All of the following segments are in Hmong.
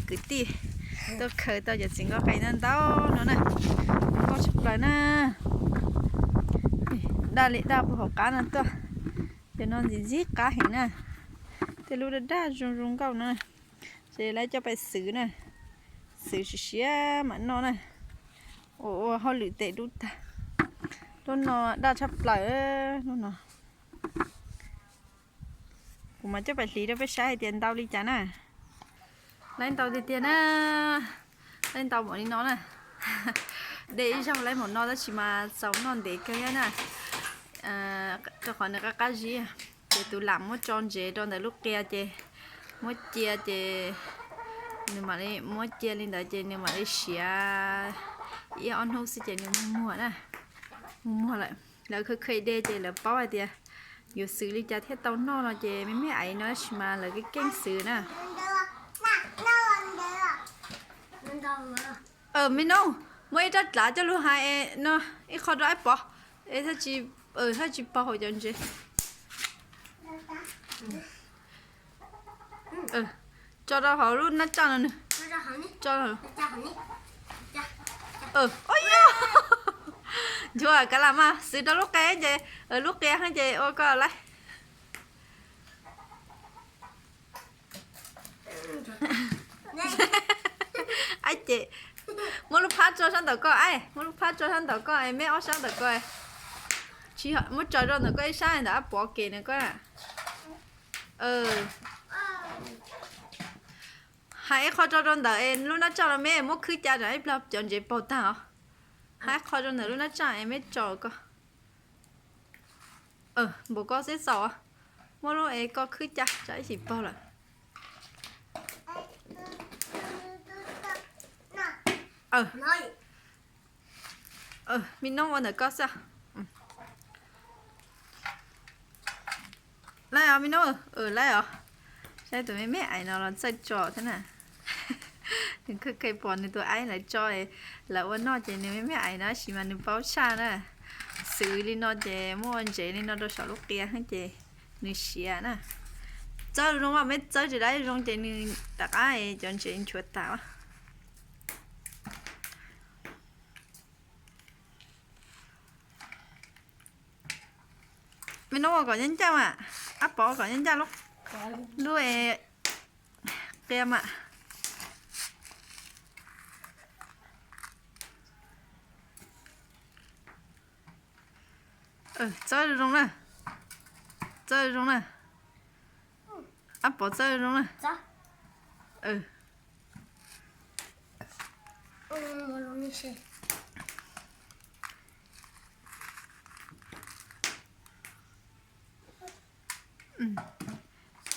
kwv tij tuaj khaws tau cov txiv nkaus qe ntau ntau no na. Zoo nkauj tshaj plaws na. Daj li daj puag hauv qab no tuaj. Cov no ntxim ntxim qab heev na. Tej lub daj daj zoo zoo nkauj no. Ces lawv coj pais xwb na. Xwb siav siav mam noj na. Ua ua hauj lwm tes dub tag. Lub no daj tshaj plaws lub no. Kuv mam coj pais hliv rau peb saib hais tias ntau li cas na. Laib ntau tiag tiag na. Laib ntau npaum li no na. De ib zaug laib npaum no tab sis mas txaus noj ntev kawg thiab na. Rau qhov nws qab qab zib, ces tus lam muab tso ntsev rau ntawm lub qia ces muab cia ces nws mam li, muab cia li ntawd ces nws mam li siav ib ob hnub xwb ces nws muag muag na. Muag muag lawm. Lawv khaws khaws de ces lawv paub hais tias yuav xwb li cas thiaj tau noj no ces me me aiv no tab sis mas lawv keej keej xwb na. Me nub, muab ib rab dlav coj lug hais no ib qho rau Aib Pov, es haj tsis paug hauv cov ntsev. Tso rau hauv lub nab tsaj no nws. Tso, ua yog, nchuav kav lam mas xwb rau lub qe ces, lub qia ces ua koj laib. Aib ces muab lub phab tso sab ntawm koj, aib muab lub phab tso sab ntawm koj es me ob sab ntawm koj. Tsis, muab tso rau ntawm koj ib sab ntawm Aib Pov kev ntawm koj. Hais ib qho tso rau ntawm es lub nab tsaj no me muab khwb ca rau ib plag cov ntsev paug tag os. Hais ib qho rau ntawm lub nab tsaj es me tso koj. Npaum koj xwb txaus, muab lub es koj khwb ca tsam ib chim paug lawm. Me nub ua ntawm koj xwb. Laib os me nub, laib os. Saib tus me me aiv no los txawj tso thiab na. Nws kheej kheej pom nws tus aib lawv tso, lawv ua noj ces nws me me aiv no tab sis mas nws paub tshaj na. Xwb li no ces muab ua ntsev li no rau saum lub qia ces nws siav na. Txawb zoo mas me txawb tsis dab zoo ces nws rov qab cov ntsev nchuav tas. Me nub ua kom ncaj ncaj mas, Ab Pov ua kom ncaj ncaj lub, lub qia mas. Txawb zoo na, txawb zoo na. Ab Pov txawb zoo na.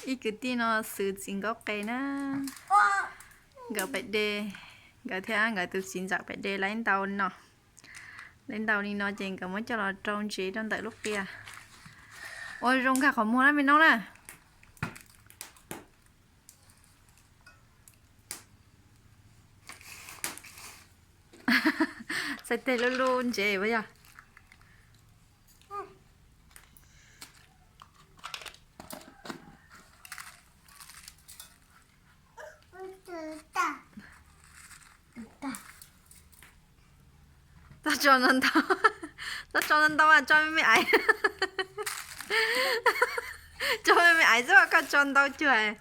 Ib kwv tij no xwb txiv nkaub qe na. Nkawd pem de, nkawd thiab nkawd tus txiv ntxawm pem de laib ntau li no. Laib ntau li no ces nkawd muab coj los rau ntsev rau ntawm lub qia. Ua zoo nkag qhov muag na me nub na. Txhais tes lub lub ntsev puas yog? Txhob tso ntau ntau, txhob tso ntau ntau, tso me me aiv. Tso me me aiv xwb koj tso ntau cuag.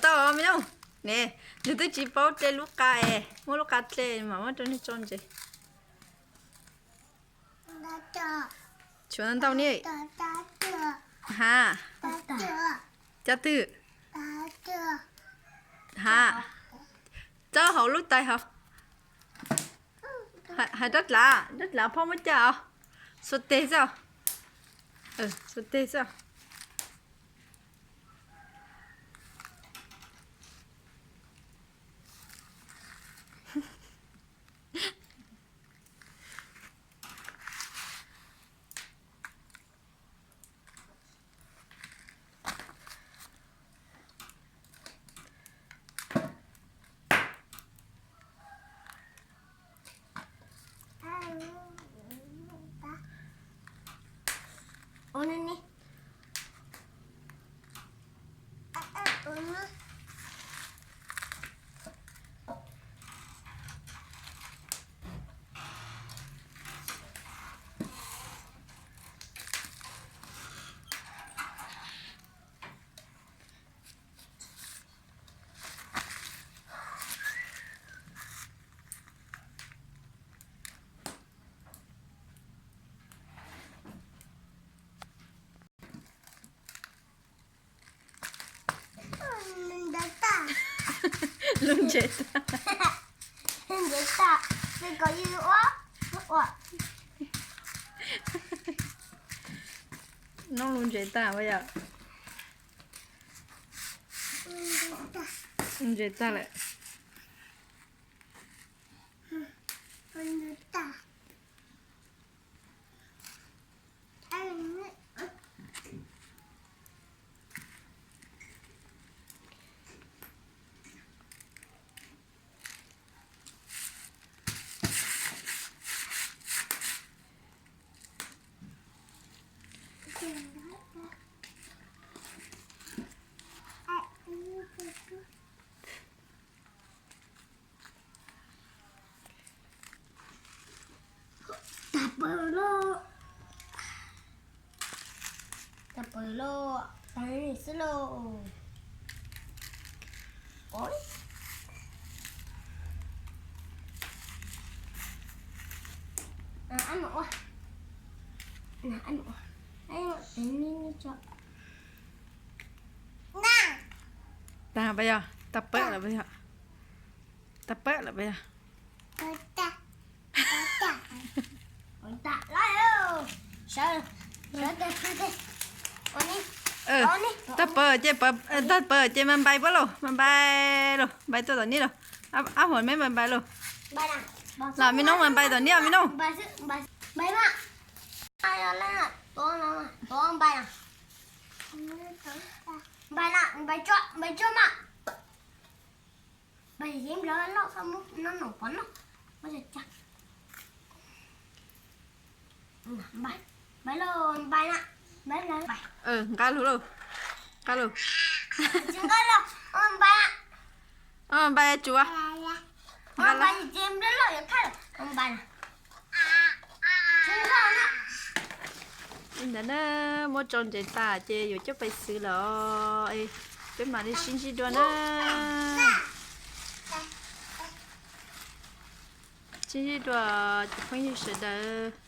Tau me nub, ne, nws twb tsis paub tle lub qa es muab lub qa tle mam muab rau nws tso ntsev. Tshuav ntau ni. Ha, cov twg? Ha, txawb hauv lub tais hauv. Hais rab dlav, rab dlav phauj muab caj os. Xuas tes xwb. Xuas tes xwb. Lub ntsev tag. Ntsev tag, kom yus ua, ua. Noob lub ntsev tag puas yog? Ntsev tag lawm. Tag pawg lauj. Tag pawg lauj, tag li xwb lauj. Ov, ab no ua, ab no ua, ab no ua, tag puas yog? Tag pawg lawm puas yog? Tag pawg lawm puas yog? Tag pawg ces, tag pawg ces mas npai puab lauj, mas npai lauj, npai tuaj tom neb lauj. Ab huam, meb npai npai lauj. Los me noob, mas npai tom neb os me noob. Nqa lug lauj, nqa lug. Npai tsuav. Li ntawd na, muab tso ntsev tas ces yuav coj pais xwb lawm. Peb mam li sib ntsib dua na. Sib ntsib dua cov phooj ywg sawv daws.